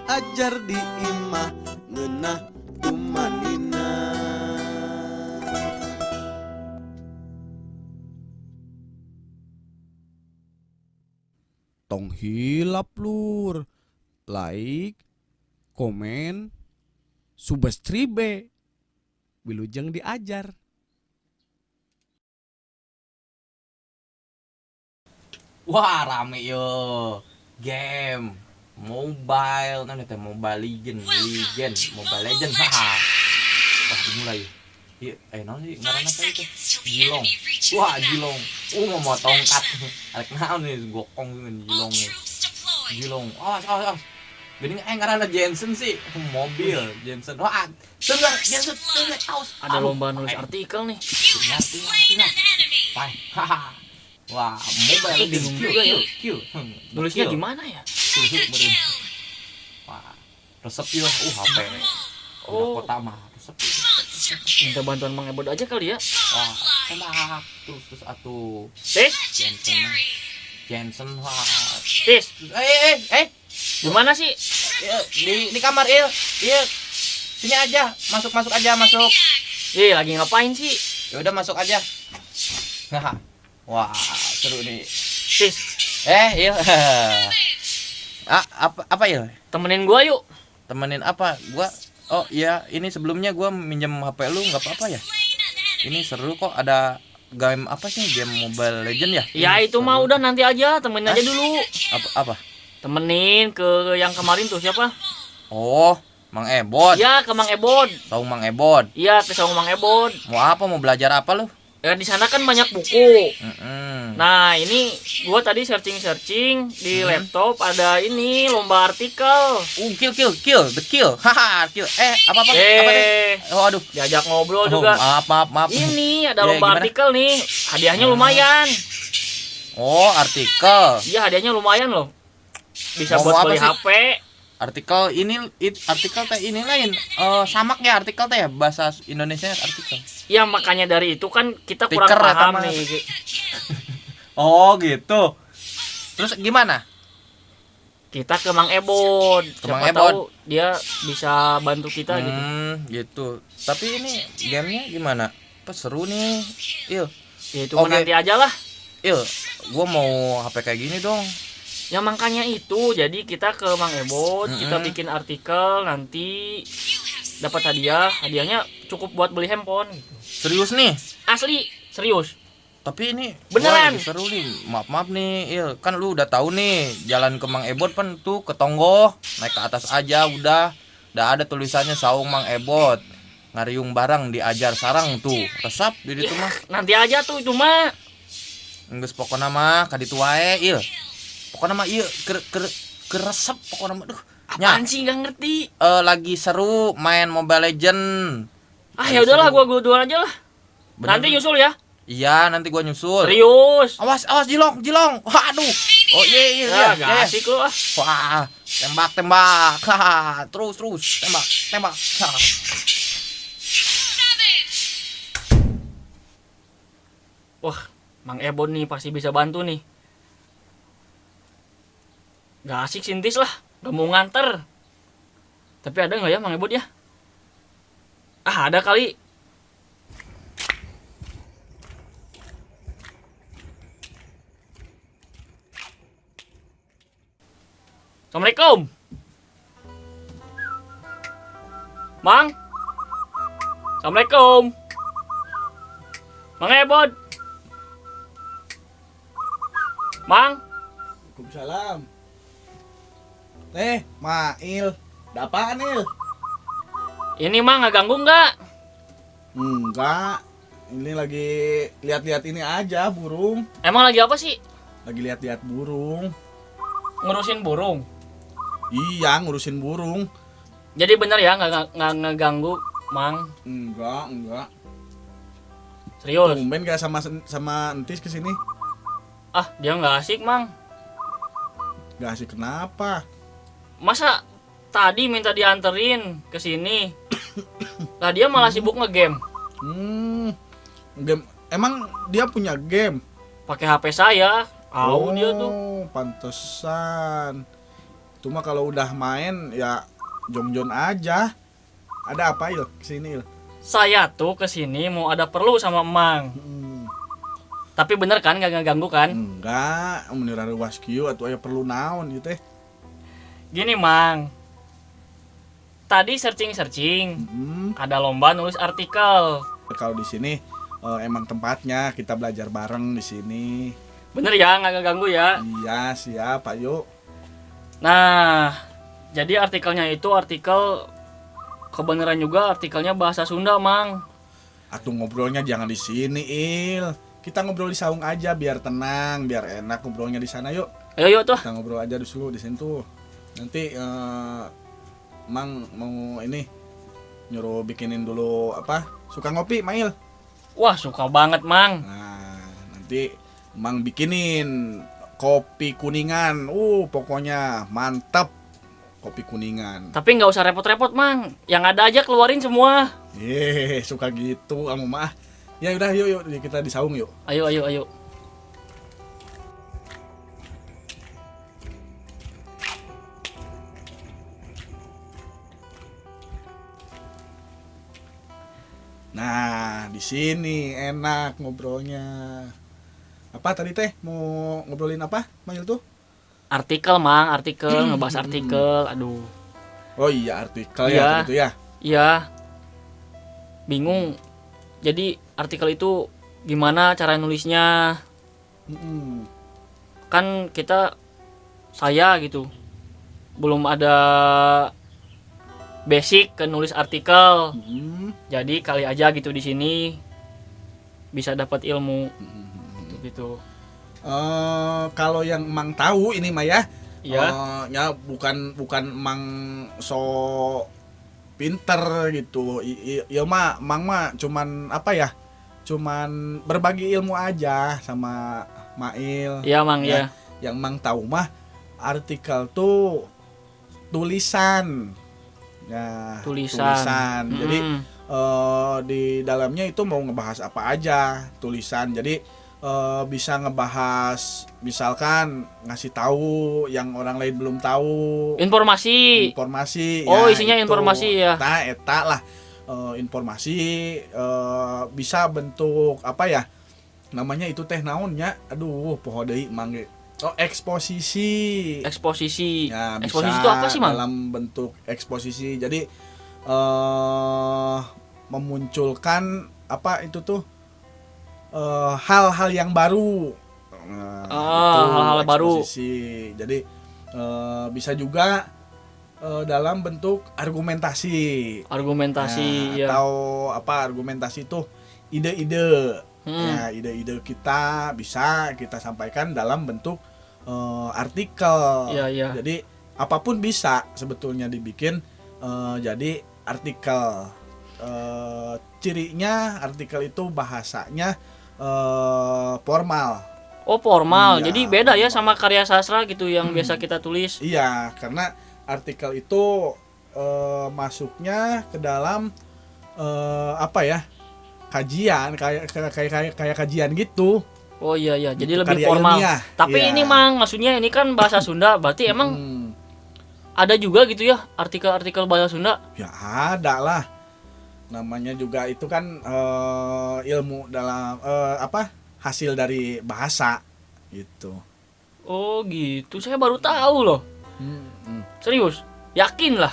Ajar di imah ngeunah tumanina. Tong hilap lur, like, komen, subscribe, wilujeng diajar. Wah, rame yo. Game mobile, nah teh Mobile Legend, Legend, Mobile Legend. Haha. Wah, dimulai. Iya, naon sih ngaranna teh itu? Jilong. Wah, Jilong. Mau tongkat. Arek naon nih gokong dengan Jilong nih. Jilong. Awas, awas, awas. Gini ngaranna Jensen sih, mobil Jensen. Wah, tunggu Jensen, tunggu awas. Ada lomba nulis artikel nih. Tinggal, tinggal. Haha. Wah, Mobile Legend Bingung juga ya. Q, Q. Nulisnya Q. gimana ya? Wah, resep yo, HP. Oh. Kota mah resep. Minta bantuan Mang Ebot aja kali ya. Wah, tembak terus terus atuh. Tis, Jensen. Jensen wah. Tis, Eh. gimana sih? Di kamar Il. Iya. Sini aja, masuk masuk aja, masuk. Ih, lagi ngapain sih? Ya udah masuk aja. Haha. Wah, seru nih. Tis, Il. Ah, apa Il? Temenin gua yuk. Temenin apa? Gua oh iya, ini sebelumnya gua minjem HP lu nggak apa-apa ya? Ini seru kok, ada game apa sih? Game Mobile Legend ya? Ya Ini itu mah seru. udah nanti aja, temenin aja dulu. Apa apa? Temenin ke yang kemarin tuh siapa? Oh, Mang Ebot. Ya, ke Mang Ebot. Saung Mang Ebot. Iya, ke Saung Mang Ebot. Mau apa? Mau belajar apa lu? Ya di sana kan banyak buku. Nah, ini gua tadi searching-searching di laptop ada ini lomba artikel. Kill kill kill, the kill. Haha, kill. Apa apa? Apa deh? Oh, aduh. Diajak ngobrol juga. Maaf, maaf, maaf. Ini ada Ya, lomba gimana? artikel nih. Hadiahnya lumayan. Oh, artikel. Iya, hadiahnya lumayan loh. Bisa Mau buat apa beli sih? HP. Artikel ini artikel teh ini lain. Samak ya artikel teh ya bahasa Indonesia artikel. Ya makanya dari itu kan kita kurang Tiker paham eta mah. nih. Oh, gitu. Terus gimana? Kita ke Mang Ebot. Ke Mang Siapa Ebot. tahu dia bisa bantu kita gitu. Gitu. Tapi ini gamenya gimana? Apa seru nih? Il, Ya itu mah Oke. nanti aja lah. Il, gua mau HP kayak gini dong. Ya makanya itu, jadi kita ke Mang Ebot, kita bikin artikel nanti dapat hadiah, hadiahnya cukup buat beli handphone gitu. Serius nih? Asli, serius. Tapi ini Beneran. gua lagi seru nih. Maaf maaf nih, Il. Kan lu udah tahu nih, jalan ke Mang Ebot pan tuh ke Tonggoh, naik ke atas aja udah. Udah ada tulisannya Saung Mang Ebot. Ngariung barang diajar sarang tuh. Resep di ditu mah. Nanti aja tuh cuma Geus pokona mah ka ditu wae, Il. Pokona mah ieu keur keur keur resep pokona mah duh. Nya, apaan sih nggak ngerti. Lagi seru main Mobile Legend. Ah ya udahlah gua duluan aja lah. Bener. Nanti nyusul ya. Iya, nanti gua nyusul. Serius. Awas, awas Jilong, Jilong. Waduh. Oh iya iya Ya, iya. gak iya. asik lu ah. Wah, tembak tembak. Haha, terus terus tembak tembak. Haha. Wah, Mang Ebon nih pasti bisa bantu nih. Gak asik sintis lah, gak mau nganter. Tapi ada nggak ya Mang Ebon ya? Ah, ada kali. Assalamualaikum. Mang. Assalamualaikum. Mang Ebon. Mang. Waalaikumsalam. Mail. Ada apaan, Il? Ini Mang nggak ganggu nggak? Enggak. Ini lagi lihat-lihat ini aja burung. Emang lagi apa sih? Lagi lihat-lihat burung. Ngurusin burung. Iya, ngurusin burung. Jadi bener ya nggak ngeganggu, Mang. Enggak. Serius. Tumben gak sama sama Entis kesini? Ah, dia nggak asik, Mang. Gak asik kenapa? Masa tadi minta dianterin ke sini. Lah dia malah sibuk ngegame. Game. Emang dia punya game? Pakai HP saya. Tahu dia tuh. Oh, pantesan. Cuma kalau udah main ya jongjon aja. Ada apa Il kesini Il? Saya tuh kesini mau ada perlu sama Emang. Tapi bener kan gak ngeganggu kan? Enggak, mun rareuwas kieu atuh aya perlu naon ieu teh. Gini Mang. Tadi searching-searching, ada lomba nulis artikel. Kalau di sini emang tempatnya kita belajar bareng di sini. Bener ya, nggak ngeganggu ya? Iya, siap, ayo. Nah, jadi artikelnya itu artikel kebenaran juga artikelnya bahasa Sunda, Mang. Atuh ngobrolnya jangan di sini, Il. Kita ngobrol di saung aja biar tenang, biar enak ngobrolnya di sana yuk. Ayo yuk tuh. Kita ngobrol aja dulu di sini tuh. Nanti Mang mau ini nyuruh bikinin dulu apa? Suka ngopi, Mail? Wah, suka banget, Mang. Nah, nanti Mang bikinin kopi kuningan. Pokoknya mantap kopi kuningan. Tapi nggak usah repot-repot, Mang. Yang ada aja keluarin semua. Yeay, suka gitu kamu mah. Ya udah, yuk yuk kita di saung yuk. Ayo ayo ayo. Nah, di sini enak ngobrolnya. Apa tadi teh mau ngobrolin apa, Mail tuh? Artikel, Mang, artikel, ngebahas artikel. Aduh. Oh iya, artikel ya itu ya. Iya. Bingung. Jadi artikel itu gimana cara nulisnya? Kan saya gitu belum ada basic ke nulis artikel. Jadi kali aja gitu di sini bisa dapat ilmu gitu. Kalau yang Mang tahu ini mah ya. Iya. Ya bukan Mang so pinter gitu. Ya mah Mang mah cuman apa ya? Cuman berbagi ilmu aja sama Mail. Iya, Mang ya. Yang Mang tahu mah artikel tuh tulisan. Ya, tulisan. Jadi di dalamnya itu mau ngebahas apa aja tulisan. Jadi bisa ngebahas misalkan ngasih tahu yang orang lain belum tahu. Informasi. Oh, ya, isinya itu. Informasi ya. Eta lah. Informasi bisa bentuk apa ya? Namanya itu teh naonnya? Aduh, poho deui Mang ge. Oh, eksposisi. Eksposisi. Ya, bisa eksposisi itu apa sih, Mang? Dalam bentuk eksposisi. Jadi memunculkan apa itu tuh hal-hal yang baru. Hal-hal baru. Eksposisi. Jadi bisa juga dalam bentuk argumentasi. Argumentasi, nah, ya. Atau apa argumentasi itu ide-ide. Ya, ide-ide kita bisa kita sampaikan dalam bentuk artikel. Ya, ya. Jadi apapun bisa sebetulnya dibikin jadi artikel. Cirinya artikel itu bahasanya formal. Oh, formal. Iya, jadi beda ya sama karya sastra gitu yang biasa kita tulis. Iya, karena artikel itu masuknya ke dalam apa ya? Kajian kayak kajian gitu. Oh iya iya, jadi gitu, lebih formal. Ilmiah. Tapi iya. Ini Mang, maksudnya ini kan bahasa Sunda, berarti emang ada juga gitu ya artikel-artikel bahasa Sunda? Ya ada lah. Namanya juga itu kan ilmu dalam apa? Hasil dari bahasa gitu. Oh gitu, saya baru tahu loh. Serius, yakin lah.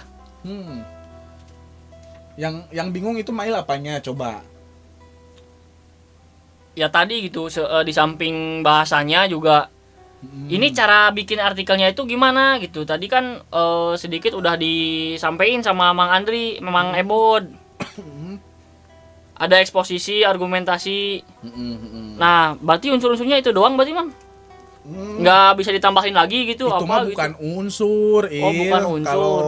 Yang bingung itu Mail apanya coba? Ya tadi gitu, di samping bahasanya juga ini cara bikin artikelnya itu gimana gitu. Tadi kan sedikit udah disampaikan sama Mang Andri, Mang Ebod. Ada eksposisi, argumentasi. Nah, berarti unsur-unsurnya itu doang berarti, Mang? Nggak bisa ditambahin lagi gitu. Itu apa mah bukan gitu? Unsur. Oh, bukan unsur. Kalau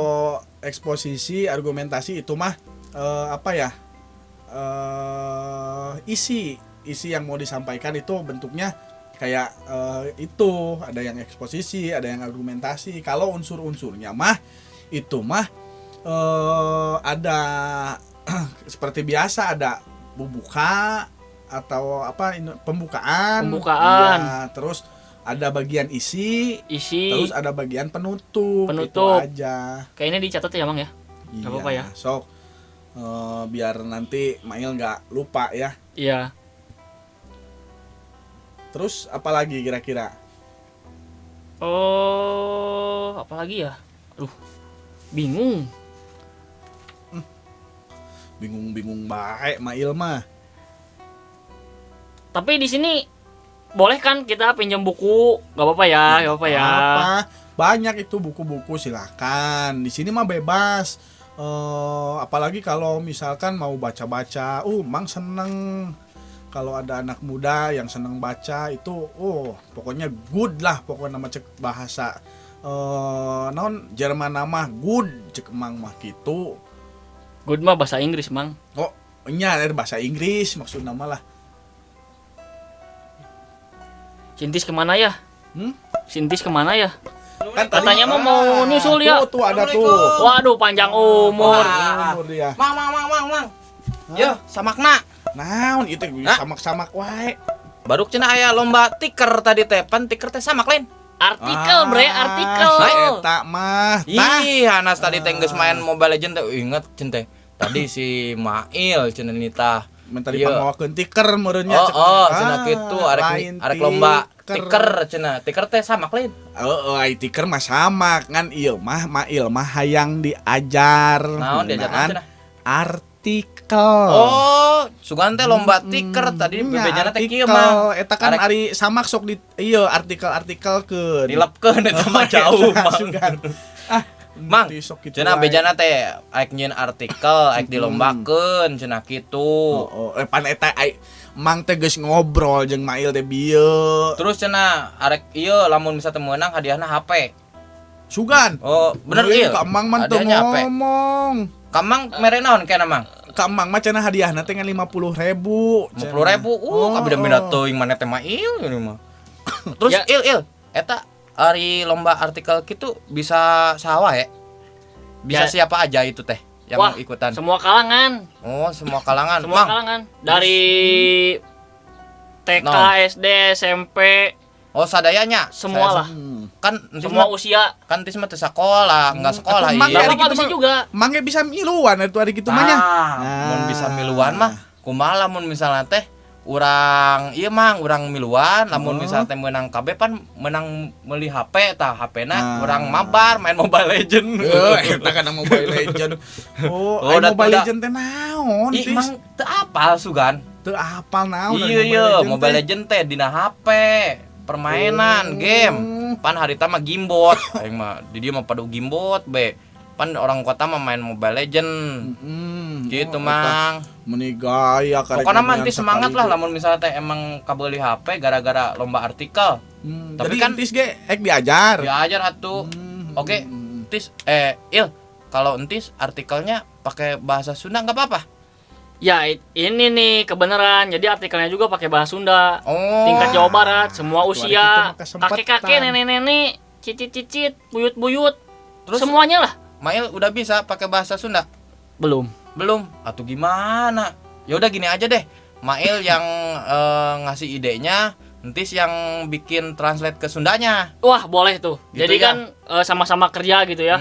eksposisi, argumentasi itu mah apa ya? Isi yang mau disampaikan itu bentuknya kayak itu, ada yang eksposisi, ada yang argumentasi. Kalau unsur-unsurnya mah itu mah ada seperti biasa ada bubuka atau apa pembukaan. Pembukaan. Ya, terus Ada bagian isi, Isi. terus ada bagian penutup. Penutup. Itu aja. Kayaknya dicatat ya, Mang ya. Iya, Nggak apa-apa ya. Sok biar nanti Mail nggak lupa ya. Iya. Terus apalagi kira-kira? Oh, apalagi ya? Aduh. Bingung. Bingung-bingung baik Mail mah. Tapi di sini boleh kan kita pinjam buku? Gak apa-apa ya, gak apa-apa ya. Apa? Banyak itu buku-buku, silakan. Di sini mah bebas. Apalagi kalau misalkan mau baca-baca, Mang seneng. Kalau ada anak muda yang seneng baca itu, pokoknya good lah, pokoknya nama cek bahasa non Jerman nama good cek Mang mah gitu. Good mah bahasa Inggris, Mang. Oh, nya bahasa Inggris maksud nama lah. Sintis kemana ya? Sintis kemana ya? Kan katanya mah mau nyusul ya. Tuh, tuh ada tuh. Waduh, panjang umur. Umur dia. Mang. Yo, samakna. Naon itu samak-samak wae. Baru cenah aya lomba tiker tadi teh, pan tiker teh samak lain. Artikel, bre, artikel. Eta mah. Ih, Hanas tadi teh geus main Mobile Legends teh inget cen teh. Tadi si Mail cenah nita. Minta dipangawakeun tiker meureunnya. Oh, cenah kitu arek lomba tiker cenah. Tiker teh samak lain. Heeh, ai tiker mah samak ngan ieu mah Mail mah hayang diajar. Naon diajar cenah? Artikel. Oh, sugan teh lomba tiker tadi bebejana teh kieu mah. Eta kan ari samak sok di ieu artikel-artikel keun. Dilepkeun eta mah jauh mah. Ah, Mang, cenah bejana teh aek nyieun artikel, aek dilombakeun cenah kitu. Oh, pan eta ai Mang teh geus ngobrol jeung Mail teh bieu. Terus cenah arek ieu lamun bisa teu meunang hadiahna HP. Sugan. Oh, bener ieu. Ka Mang mah teu ngomong. Ka Mang mere naon kena Mang? Ka Mang mah cenah hadiahna teh ngan 50.000. 50.000. Kabida-bida teuing maneh teh mah ieu ini mah. Terus ya. il eta ari lomba artikel gitu bisa saha wae? Bisa ya. Siapa aja itu teh yang wah, ikutan? Semua kalangan. Oh, semua kalangan. Semua Mang. Kalangan. Dari TK, no. SD, SMP. Oh, sadayanya. Semua lah. Kan semua usia. Kan tis mah teu sakola, enggak sekolah iya. Mang gitu bisa juga. Mang ge bisa miluan itu ari kitu mah nya. Mun bisa miluan mah kumaha lamun misalnya teh urang ieu Mang, urang miluan lamun misalnya teh meunang KB pan menang meuli HP tah HP-na urang mabar main Mobile Legend. Heuh, eta kana Mobile Legend. Oh, Mobile Legend teh naon? Ih, Mang teu apal sugan. Teu apal naon. Iya, Mobile Legend teh dina HP. Permainan game. Pan harita mah gimbot. Aing mah di dieu mah padu gimbot be. Pan orang kota mah main Mobile Legend. Gitu, Mang. Meni gaya karek. Pokoknya mah nanti semangat lah lamun misalnya teh emang kabeuli HP gara-gara lomba artikel. Tapi kan tis ge ek diajar. Diajar atuh. Oke, tis Il, kalau entis artikelnya pakai bahasa Sunda enggak apa-apa? Ya, ini nih kebenaran. Jadi artikelnya juga pakai bahasa Sunda. Oh. Tingkat Jawa Barat, semua usia, kakek-kakek, nenek-nenek, cicit-cicit, buyut-buyut. Terus semuanya lah. Mail udah bisa pakai bahasa Sunda? Belum. Belum. Atau gimana? Ya udah gini aja deh. Mail yang ngasih idenya, entis yang bikin translate ke Sundanya. Wah, boleh tuh. Gitu jadi ya? Kan sama-sama kerja gitu ya.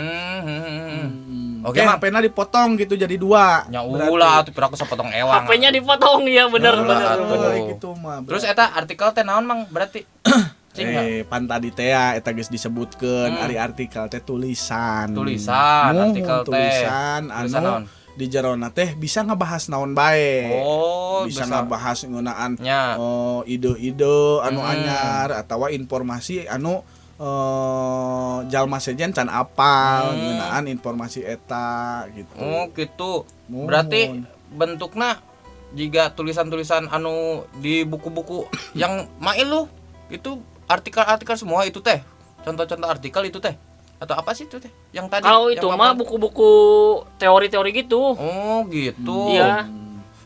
Oke, HP-nya dipotong gitu jadi dua. Ya ulah atuh piraku sapotong ewang. HP-nya dipotong ya bener bener. Gitu mah. Terus eta artikel teh naon Mang berarti? Pan tadi teh eta geus disebutkeun ari artikel teh tulisan. Tulisan artikel teh. Tulisan anu di jerona teh bisa ngebahas naon bae. Oh, bisa ngebahas ngeunaan ide-ide anu anyar atawa informasi anu jalma sejen can apal ngeunaan informasi eta gitu. Oh, gitu. Berarti bentukna jika tulisan-tulisan anu di buku-buku yang Mail lu itu artikel-artikel semua itu teh. Contoh-contoh artikel itu teh. Atau apa sih itu teh? Yang tadi. Kalau itu mah buku-buku teori-teori gitu. Oh, gitu. Iya.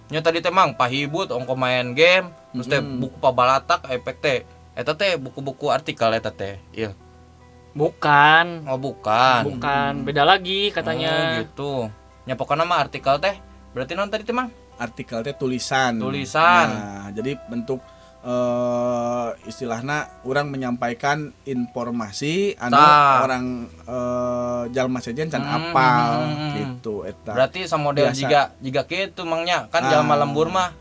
Nya tadi teh Mang pahibut ongko main game, terus teh buku pabalatak efek teh. Eta teh buku-buku artikel eta teh. Iya. Bukan. Oh, bukan. Bukan, beda lagi katanya. Oh, gitu. Nya pokokna mah artikel teh. Berarti non tadi teh Mang? Artikel teh tulisan. Tulisan. Nah, jadi bentuk Istilahna urang menyampaikan informasi anu orang jalma sejen can apal gitu eta. Berarti samodel jiga kitu mangnya kan jalma lembur mah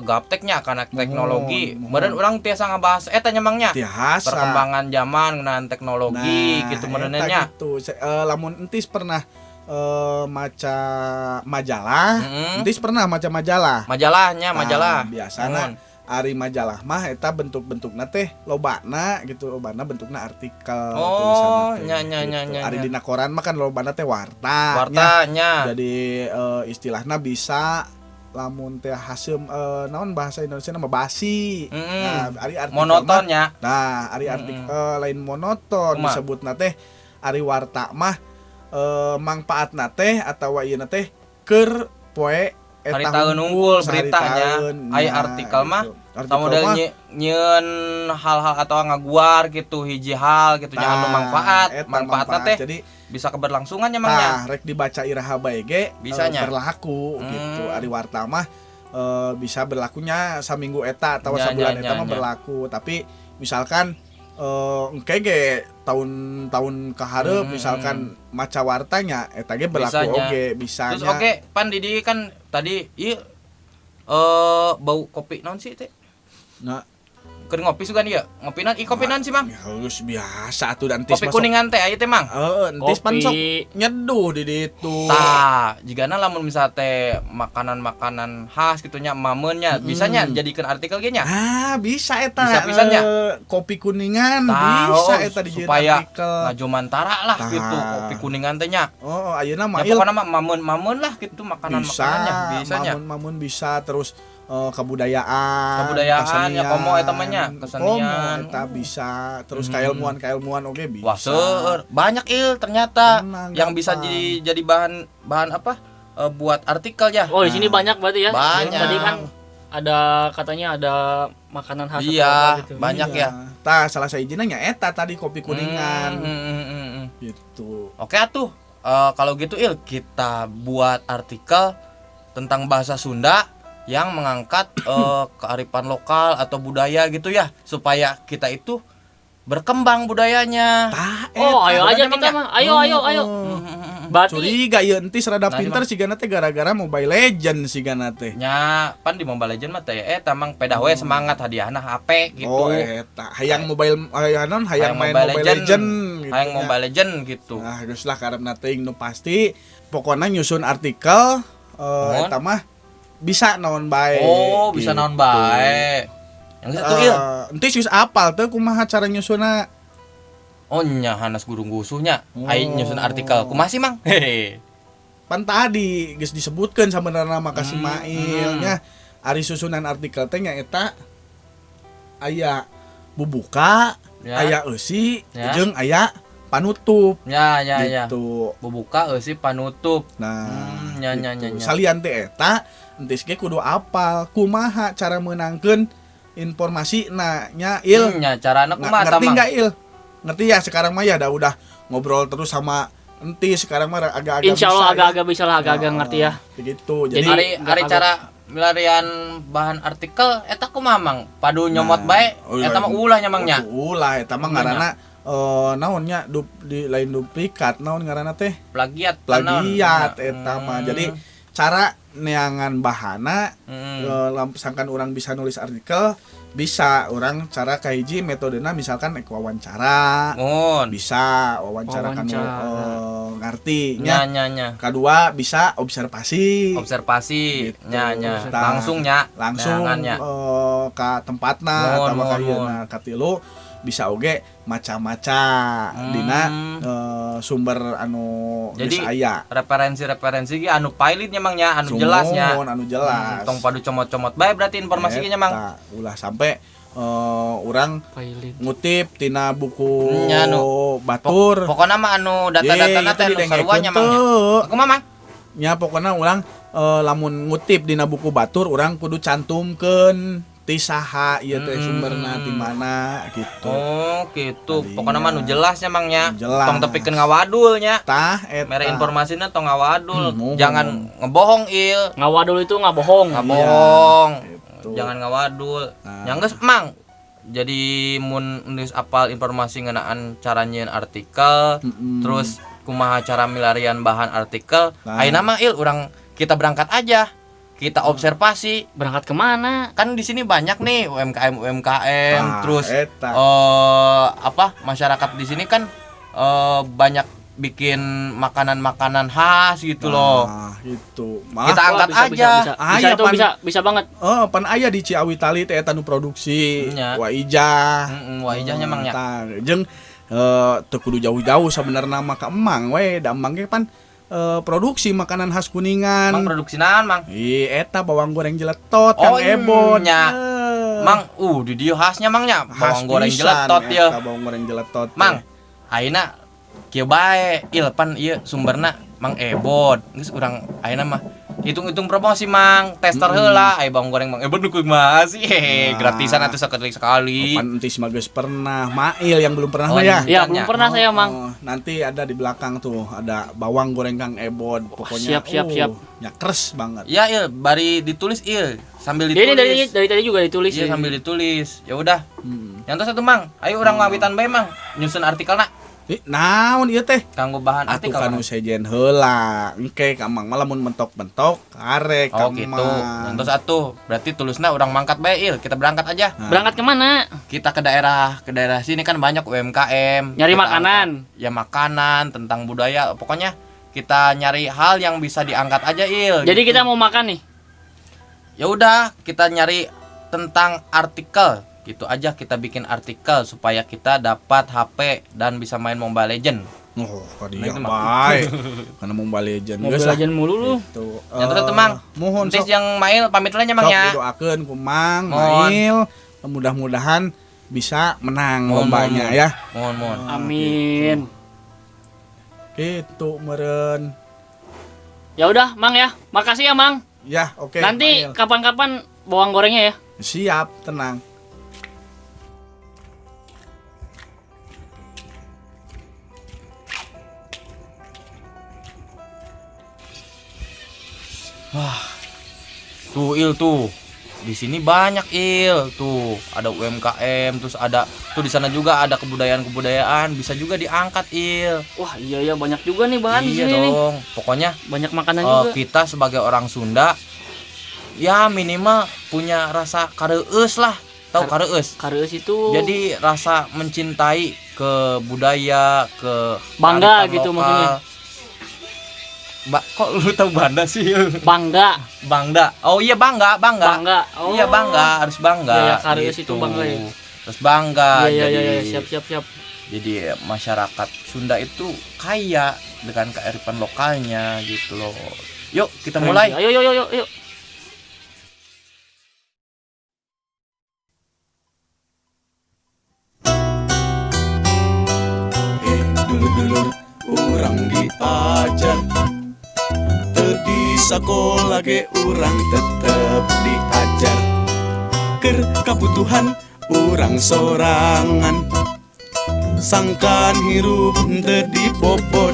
gapteknya karena teknologi. Meureun urang tiasa ngabahas eta nya mangnya. Perkembangan zaman ngeunaan teknologi gitu meureun nya. Gitu. Lamun entis pernah maca majalah, entis pernah maca majalah. Majalahnya majalah. Biasana ari majalah mah eta bentuk-bentukna teh lobana gitu, lobana bentukna artikel tulisanna teh. Nya. Ari dina koran mah kan lobana teh warta. Wartanya. Jadi istilahna bisa lamun teh haseum naon bahasa Indonesia mah basi. Nah, ari artikel monotonnya. Nah, ari artikel lain monoton disebutna teh ari warta mah mangpaatna teh atawa ieuna teh keur poe eta unggul beritanya. Aya artikel mah model nyieun hal-hal atau ngaguar gitu hiji hal gitu nya anu manfaat, manfaatna teh jadi bisa keberlangsungan nya mang nya. Tah rek dibaca iraha bae ge berlaku gitu. Ari warta mah bisa berlakunya saminggu eta atau sabulan eta mah berlaku, tapi misalkan engke ge tahun-tahun kahareup misalkan maca wartanya eta ge berlaku oge bisa. Terus oge pan di kan tadi ieu bau kopi naon sih teh? Nah, keur ngopi sugan ieu. Ngopi naon? Kopi naon sih, Mang? Geus biasa atuh dan entis kopi kuningan teh aya teh, Mang. Heeh, entis pan sok nyeduh di ditu. Tah, jigana lamun misal teh makanan-makanan khas kitu nya mameunnya bisanya jadikeun artikel ge nya. Ah, bisa eta. Bisa pisan nya. Kopi kuningan bisa eta dijieun artikel. Ngajomantara lah gitu kopi kuningan teh nya. Oh, ayeuna mah ya, pokona mah mameun-mameun lah gitu makanan-makanannya bisa nya. Mameun-mameun bisa terus kebudayaan, kesenian ya komo eta mah nya, kesenian komo eta bisa, terus kailmuan oge bisa. Wah, seueur banyak il ternyata. Tenang, yang bisa jadi bahan apa buat artikel ya. Oh, di sini banyak berarti ya. Banyak. Tadi kan ada katanya ada makanan khas iya, gitu. Banyak ya. Tah, salah sahijina nya eta tadi kopi kuningan. Gitu. Oke atuh. Kalau gitu il kita buat artikel tentang bahasa Sunda yang mengangkat kearifan lokal atau budaya gitu ya, supaya kita itu berkembang budayanya. Oh, ayo aja kita mah. Ayo ayo ayo. Berarti curiga ieu entis rada pinter sigana teh gara-gara Mobile Legend sigana teh. Nya, pan di Mobile Legend mah teh eta mang pedah we semangat hadiahna HP gitu. Oh, eta hayang mobile hayang hayang main Mobile Legend gitu. Hayang Mobile Legend gitu. Nah, geus lah karepna teuing nu pasti pokona nyusun artikel eta mah bisa naon bae. Oh, bisa naon bae. Yang satu il. Entis geus apal teu kumaha cara nyusunna. Oh nya hanas gurung gusuhnya. Ai nyusun artikel. Kumaha sih, Mang? Hehe. Pan tadi geus disebutkeun sabenerna mah ka si Mail nya. Ari susunan artikel teh nya eta aya bubuka, aya eusi, jeung aya panutup. Ya ya gitu. Ya. Bubuka eusi panutup. Nah, nya nya nya. Salian teh eta entis ge kudu apal kumaha cara meunangkeun informasi na nya il. Nya carana kumaha ngerti enggak il? Ngerti ya sekarang mah ya udah ngobrol terus sama entis sekarang mah agak-agak bisa. Insyaallah agak-agak bisa lah, agak-agak ngerti ya. Begitu. Jadi ari cara milarian bahan artikel eta kumaha Mang? Padu nyomot bae eta mah ulah nya Mang nya. Ulah eta mah ngaranna naonnya di lain duplikat naon ngaranna teh? Plagiat. Plagiat eta mah. Jadi cara neangan bahana sangkan orang bisa nulis artikel bisa orang cara kahiji metodena misalkan ek wawancara bisa wawancara kan ngarti nya kedua bisa observasi gitu. Nya nya langsung nya langsung ka tempatna atawa ka ieuna katilu bisa oge maca-maca dina sumber anu jadi aya referensi-referensi ge anu pilotnya mang nya anu jelasnya anu jelas tong padu comot-comot bae berarti informasi ge nya mang ulah sampai orang ngutip tina buku nya, anu, batur pokona mah anu data-datana teh anu sarua nya mang nya kumaha mang nya pokona urang lamun ngutip dina buku batur urang kudu cantumkeun ti saha ieu teh sumberna ti mana gitu. Oh, gitu. Pokona mah nu jelas nya Mang nya. Tong tepikeun ngawadul nya. Tah eta. Mere informasina tong ngawadul. Jangan ngebohong il. Ngawadul itu ngabohong. Ngabohong. Iya. Gitu. Jangan ngawadul. Nah. Yang geus Mang. Jadi mun geus apal informasi ngeunaan cara nyieun artikel, terus kumaha cara milarian bahan artikel, Nah. ayeuna mah il urang kita berangkat aja. Kita observasi. Berangkat kemana? Kan di sini banyak nih UMKM UMKM, Nah, terus eta. apa masyarakat di sini kan banyak bikin makanan-makanan khas gitu loh. Nah, itu. Malah Kita angkat Wah, bisa, aja. Bisa, bisa. Ah, Bisa iya, itu pan. bisa, bisa banget. Oh, pan aya di Ciawi Tali teh eta nu produksi. Nya. Wa Ijah. Wah ijahnya Mang nya. Tah, jeung teu kudu jauh-jauh sabenerna mah ka Emang we, da Emang ge pan produksi makanan khas Kuningan. Mang produksi naon, Mang? Ih, eta bawang goreng jeletot Kang Oh, Ebon. nya. Mang, di dieu khasnya Mang nya, Khas bawang goreng pisan jeletot eta ya. Bawang goreng jeletot. teh. Mang, ayeuna kieu bae, il pan ieu sumberna Mang Ebon. Geus urang ayeuna mah hitung-hitung promosi Mang, tester heula aya bawang goreng Mang Ebon nu kumaha sih? Hehe, Nah. gratisan atuh sekali sekali. Pan entis mah geus pernah, Mail yang belum pernah Oh, mah ya. Iya, Tanya. belum pernah saya, Mang. Oh, nanti ada di belakang tuh ada bawang goreng Kang Ebon pokoknya. Siap, siap, siap. Nyakres banget. Ya il, bari ditulis il, sambil ditulis. Ini dari tadi juga ditulis. Iya, ya. sambil ditulis. Ya udah. Hmm. Yang terus satu Mang, ayo urang ngawitan bae Mang, nyusun artikelna Ih, naon ieu teh? kanggo bahan Atuh artikel. kanu Mang. sejen heula. Engke ka Mang mah lamun mentok-mentok karek Oh ka gitu. Mang. Yang terus atuh, berarti tulisna urang mangkat bae il, kita berangkat aja. Nah. Berangkat kemana? Kita ke daerah sini kan banyak UMKM. Nyari Kita makanan. angkat- ya makanan, tentang budaya, pokoknya kita nyari hal yang bisa diangkat aja il. Jadi gitu. kita mau makan nih. Ya udah, kita nyari tentang artikel gitu aja, kita bikin artikel supaya kita dapat HP dan bisa main Mobile Legend. Oh, ka Nah, dia itu mah. bae. Karena Mobile Legend Mobile geus lah. Legend mulu lu. Gitu. Yang terus tuh, Mang. Mohon Entis sok, yang mail pamit lah nya Mang sok ya. didoakeun ku Mang, Mohon. Mail. Mudah-mudahan bisa menang Mohon, lombanya mohon. ya. Mohon mohon. Amin. Gitu meureun. Ya udah, Mang ya. Makasih ya, Mang. Ya, oke. Nanti Mail. kapan-kapan bawang gorengnya ya. Siap, tenang. Tuh Il tuh. Di sini banyak Il tuh, ada UMKM, terus ada tuh di sana juga ada kebudayaan-kebudayaan, bisa juga diangkat Il. Wah, iya ya banyak juga nih bahan di Iya sini nih. dong. Pokoknya Banyak makanan juga. kita sebagai orang Sunda ya minimal punya rasa kareueus lah. Tahu kareueus? Kareueus itu Jadi rasa mencintai ke budaya, ke Bangga kearifan gitu lokal. maksudnya. Ba, kok lu tahu banda sih? bangga, Bangga. Oh iya bangga, bangga. bangga. Oh. Iya bangga, harus bangga. Iya, ya, kareueus itu bangga ya. Harus bangga. Iya iya jadi, iya, iya, siap siap siap. Jadi masyarakat Sunda itu kaya dengan kearifan lokalnya gitu loh. Yuk kita Keren mulai. sih. Ayo yo yo yo yo. Dulur-dulur urang diajar Teu di sakola ge urang tetep diajar Keur kabutuhan urang sorangan Sangkan hirup teu dipopoyoan.